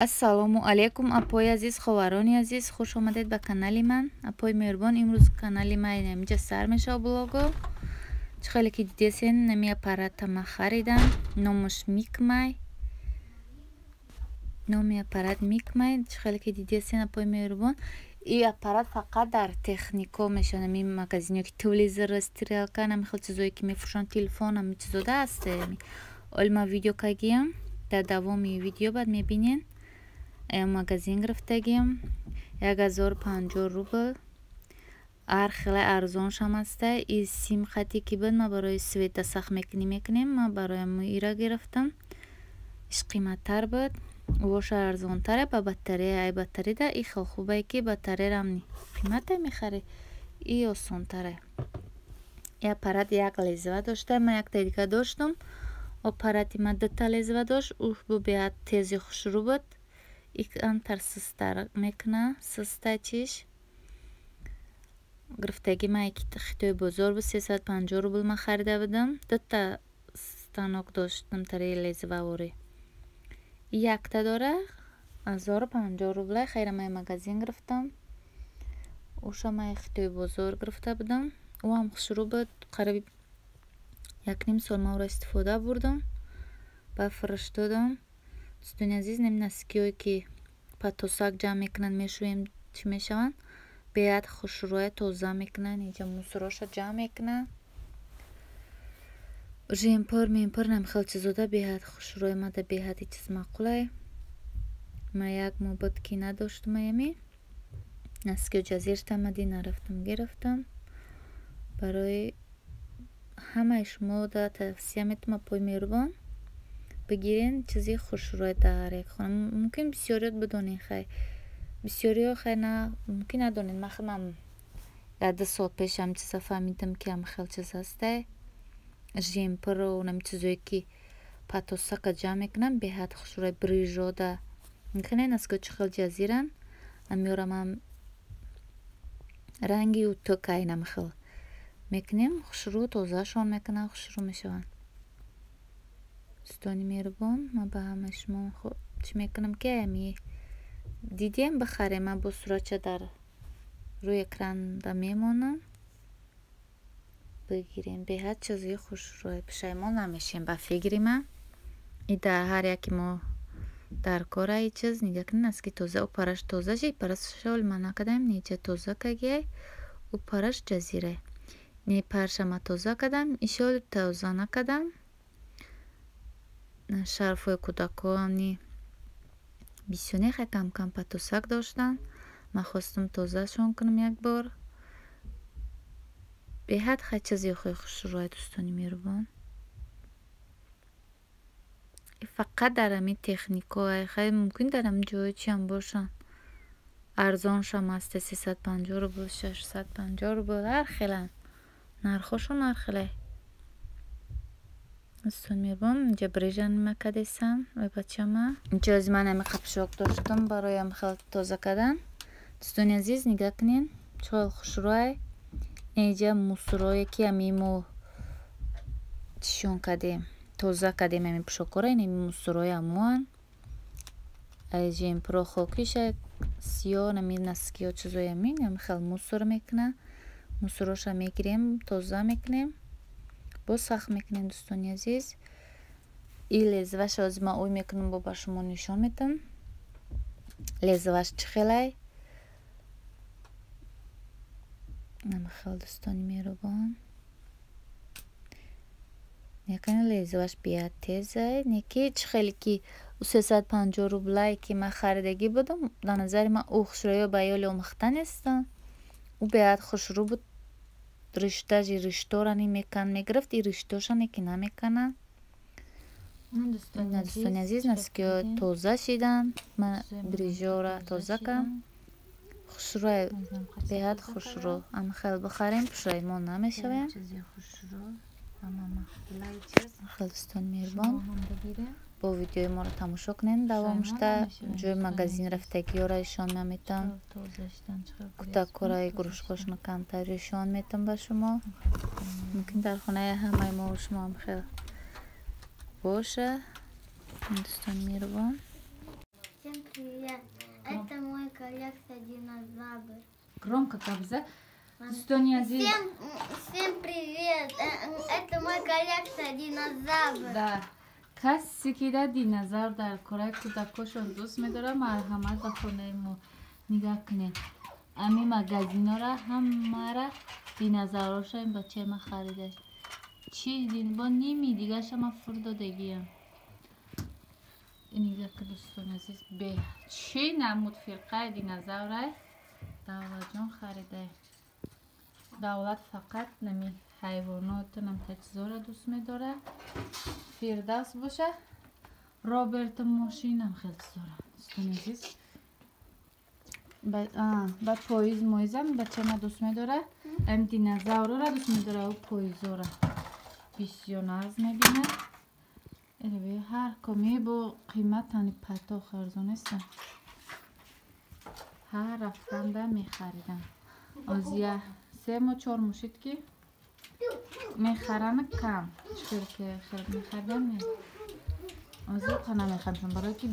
Ассалому алайкум, апои азиз, ховарони азиз, хуш омадед ба канали ман. Апои меҳрубон, имрӯз канали ман инамиҷа сар мешава блого. Чӣ хеле ки дидесен, нами аппарата ман харидам. Номаш Микмай. Номи аппарат Микмай. Чӣ хеле ки дидесен, апои меҳрубон, и аппарат фақат дар технико мешавад. Ами магазино ки телевизор, стрелка, нами хел чизое ки мефурӯшанд, телефон, ами чизода аст. Оли ман видео кагиям. Дар давоми видео баъд мебинен. Магазин гирифтагим 1050 рубл. Ҳар хеле арзоншам аста. И сим хати ки буд, ман барои света сахт мекунӣ мекунем, ман барои ира гирифтам. Иш қиматтар буд, воша арзонтаре ба батарея. Ай батареяда и хел хубае ки батареярам қимате мехарӣ, и осонтаре. И аппарат як лезва дошта, ман якта дига доштам. Аппарати ман дута лезва дошт, ӯ беҳад тези хушрӯ буд. Икамтар сустар мекуна, суста чиш. Гирифтаги ман хитои бозор буд, 350 рубл ман харида будам. Дута станок доштам тари лезваворӣ. Якта дора 1050 рубла. Хайра ман магазин гирифтам. Оша ман хитои бозор гирифта будам. Ӯ ҳам хушрӯ буд. Қариби 1,5 сол ман ӯро истифода бурдам. Баъд фурӯш додам. Дӯстони азиз, нами носкиҳое ки патосак ҷамъ мекунанд, мешӯем, чӣ мешаванд, беҳад хушрӯя тоза мекунанд, инҷа мусороша ҷамъ мекунанд. Жемпур, мемпур, нами хел чизода беҳад хушрӯя мада, беҳад чиз маъқулай. Ман як моҳ буд ки надоштам аями. Носкиҳо ҷазирта мадӣ нарафтам гирифтам. Барои ҳамаи шумо да тавсия метавам, апои меҳрубон, бигирен чизи хушрӯя дар як хона. Мумкин бисёриёт бидонед, хай бисёриҳо хай на мумкин надонед. Ман худам дар 2 сол пеш ҳам чиза фаҳмидам ки ҳам хел чиз ҳастай. Жемпуру нами чизое ки патосака ҷамъ мекунанд, беҳад хушрӯя брижода. Мехелен аст ки чӣ хел ҷазиранд. Амиёра ман ранги утукай нами хел мекунем, хушрӯ тозаашон мекунанд, хушрӯ мешаванд. Дӯстони меҳрубон, ман ба ҳамаи шумо чӣ мекунам ки ами дидем бихарем. Ман бо суратча дар рӯи экранда мемонам, бигирем. Беҳад чизи хушрӯя, пушаймон намешем ба фикри ман. И дар ҳар яке мо дар кора и чиз нигаҳ кунед, аст ки тоза, ӯ параш тоза ши, парашол ман накардаем, неҷа тоза кагиай, ӯ параш ҷазирай. Не парша ман тоза кардам, ишол тоза накардам. Шарфҳои кӯдакони бисёр не, хай кам-кам патосак доштанд. Ман хостам тозаашон кунам як бор. Беҳад хай чизи хушрӯя, дӯстони меҳрубон. Фақат дар ҳамин технико, хай мумкин дар ҳамин ҷои чиам бошанд. Арзоншам аст 350 рубл, 650 рубл, ҳар хеланд. Нархошон ҳар хелай. Дӯстони меҳрубон, инҷа брижа нима кадесам ой бачама. Инҷа ози ман ҳами қапшок доштам барои ҳам хел тоза кардан. Дӯстони азиз, нигаҳ кунед, чӣ хел хушрӯай. Инҷа мусорое ки ҳами мо чишон кардем, тоза кардем ҳами пӯшокҳоро, ин ҳами мусорои ҳамоанд. Ай жемпуро хокиша сиёҳ, ҳами носкиҳо чизои ҳамин, ҳами хел мусор мекунад. Мусороша мегирем, тоза мекунем. Боз сахт мекунем, дӯстони азиз. И лезваша ози ман ӯй мекунам, бо ба шумо нишон медиҳам. Лезваш чӣ хелай. Намихел, дӯстони меҳрубон. Некани лезваш беҳад тезай. Неки чӣ хеле ки 350 рублае ки ман харидагӣ будам, дар назари ман ӯ хушрӯё ба ёли омӯхта нестам. Ӯ беҳад хушрӯ буд. Риштажи риштора мекан мегирифт, и риштоша неки намекана. Дӯстони азиз, носкиҳо тоза шиданд. Ман брижора тоза кардам. Хушрӯя, беҳад хушрӯ. Ам хел бихарем, пушаймон намешавем. Хел, дӯстони меҳрубон, бо видеои моро тамошо кунед. Давомшда ҷои магазин рафтагиёра ишон наметам. Кӯдакҳоро игрушкошона камтар ишон метам ба шумо. Мумкин дар хонаи ҳамаи мо шумо ҳам хел боша. Дӯстони меҳрубон. Всем привет. коллекция динозавр. Громко гап за. Дӯстони азиз. Всем привет! Это моя коллекция динозавр. Да. Касе ки да динозавр дар кораи кӯдакошон дӯст медорад, марҳамат ба хонаи мо. Нигаҳ кунед. Ами магазинора ҳамара динозавроша ин бачаи ма харида. Чи бо ними дигаша ма фур додагиям. Нигаҳ ки дӯстони азиз, бе чӣ намуд фирқаи динозаврай Давлатҷон харида. Давлат фақат нами ҳайвоноту намта чизоро дӯст медорад. Фирдавс боша Роберт мошинам хел чизора. Дӯстони азиз, баъд поиз моизам бачама дӯст медорад. Ам динозаврора дӯст медорад, поизора бисёр нағз мебинад. Ҳар коми бо қиматани патох арзон нестанд. Ҳар рафтанда мехаридам. Озия се мо чор мушид ки мехаранд кам. Чӣ ки мехаридам не. Озиё қа намехаридам, барое ки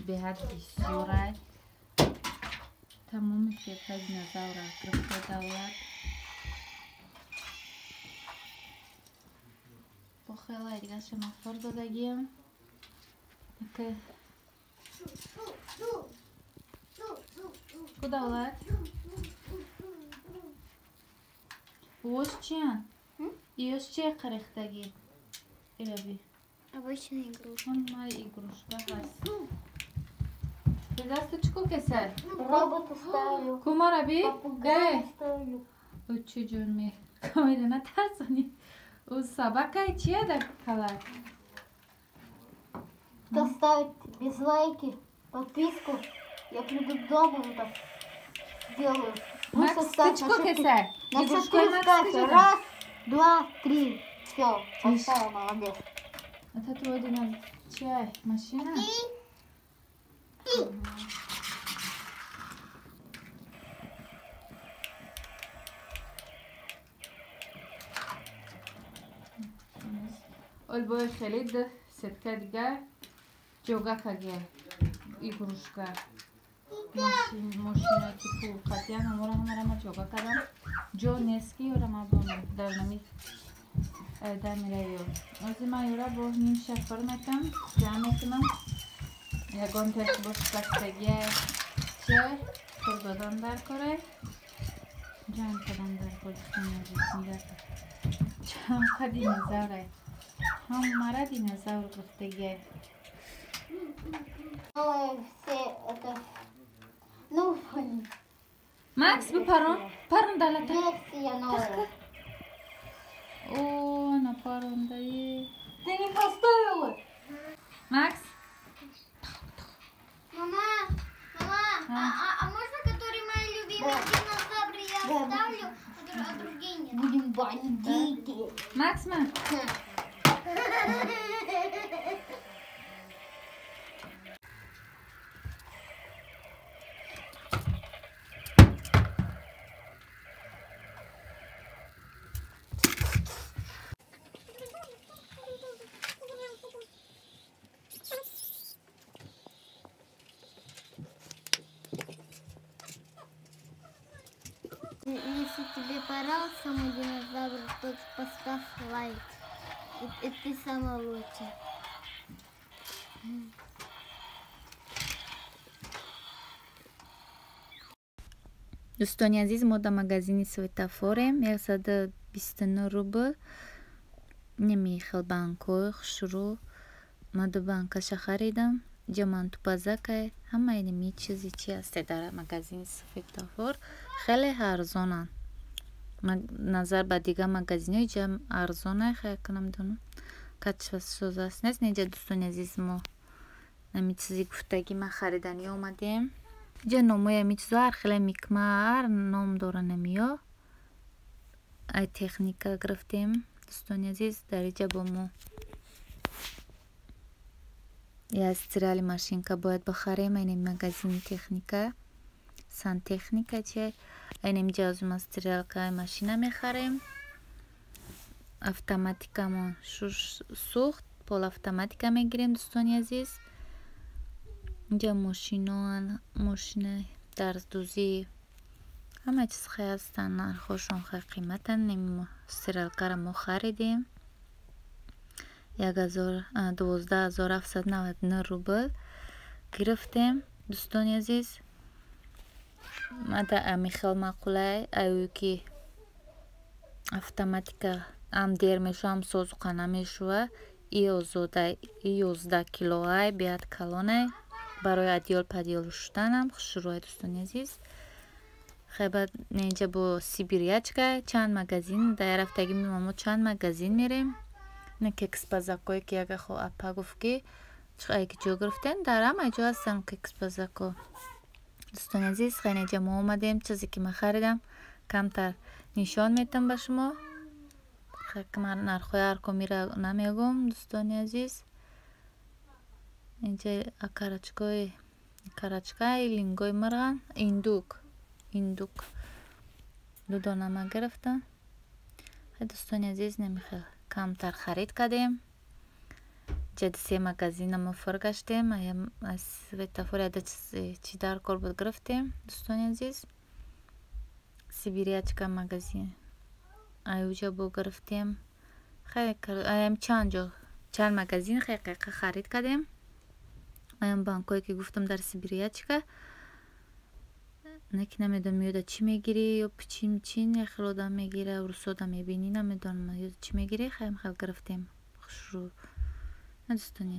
беҳад бисёрай. Тамоми фирқа динозавра гирифта Давлат. Бо хеле дигаша ма фур додагиям. Ку Давлат? Ош чиян? Иош чия қарихтагӣ? Ираби. Обычная игрушка. Ҳамаи игрушка ҳаст. Фирдавс, ту чӣ кор кесай? Робота ставлю. Кумараби? Попугая ставлю. Ӯ чӣ ҷон ме? Камеда натарсонӣ. Ӯ собакаи чия дар калак? Кто ставит дизлайки, подписку, я приду дома и так сделаю. Макс, ты чӣ кор кесай? На счет три ставь. Раз, два, три. Все, поставила, молодец. Это твой динозавр. Чай, машина? Олбои хеле д сетка дига ҷога кагия игрушка. Мошина ки пул қатъиян амора ҳамара ма ҷога кардам. Ҷо нест ки ёра ма бонам дар нами дамира ё. Ози ма ёра бо ним шафар метам, ҷамъ мекунам. Ягон теш бо шикастагия че пур додан дар коре. Ҷамъ кардан дар кор дӯстони азиз, нигаҳ кун. Чанқа динозавре. Ҳамара динозавр гуфтагия. Все это... Ну, Макс, бипарон. Парон далата. Версия новая. О, напарондаи. Ты не поставила. Макс? Мама, мама, а можно, который мои любимые динозавры я оставлю, а другие нет? Будем бандиты. Макс, ма? Если тебе понравился мой динозавр, то поставь лайк. И ты самый лучший. Дӯстони азиз, мо дар магазини Светофорем. 129 рубл. Немихел банкҳои хушрӯ. Ма ду банкаша харидам. Ҷа мантупазакай. Ҳамаи ними чизи чи ҳасте дар магазини Светофор. Хеле арзонанд. Назар ба дигар магазинҳо иҷа арзонай, хая кунам донам. Качествосоз аст нест. Неҷа дӯстони азиз, мо ҳами чизи гуфтагӣ ма хариданӣ омадем. Иҷа номои ҳами чизо ҳар хеле микма, ҳар ном доранд ҳамиё. Ай техника гирифтем дӯстони азиз, дар иҷа бо мо як стирали машинка бояд бихарем. Айнем магазини техника, сантехника чи айнем иҷа озума стиралка машина мехарем. Автоматикамон сӯхт, полавтоматика мегирем дӯстони азиз. Инҷа мошиноан, мошина Дарздӯзӣ, ҳама чиз хай ҳастанд, нархҳошон хай қиматанд. Стиралкаро мо харидем 12799 рубл гирифтем, дӯстони азиз. Мада ами хел маъқулай, аюе ки автоматика ҳам дер мешава, ҳам созуқа намешува. И озода, и 11 килоай, беҳад калонай, барои одеял падеял шуштанам хушрӯай, дӯстони азиз. Хай, баъд инҷа бо Сибирячка чанд магазин дар рафтагӣ, мо чанд магазин мерем. Кекспазакое ки яга апа гуфт, ки ки ҷо гирифтем, дар ҳама ҷо ҳастанд кекспазако, дӯстони азиз. Хай, инҷа мо омадем, чизе ки ман харидам, камтар нишон метам ба шумо. Ман нархҳои ҳар комира намегӯм, дӯстони азиз. Инҷа окорочкои, окорочкаи лингои мирған, индюк, индюк ду дона ман гирифтам. Дӯстони азиз, намехел камтар харид кардем. Ҷа се магазина мо фир гаштем, аз светофор яда чӣ дар кор буд, гирифтем, дӯстони азиз. Сибирячка магазин аюҷа бо гирифтем. Чанд ҷо, чанд магазин хеле харид кардем. Аям банкое ки гуфтам дар Сибирячка не, ки намедонам, ёда чӣ мегирӣ ё пичин чин, яхел одам мегира, русода мебинӣ, намедонам, ёда чӣ мегирӣ. Хаям хел гирифтем, хушрӯ, дӯстони.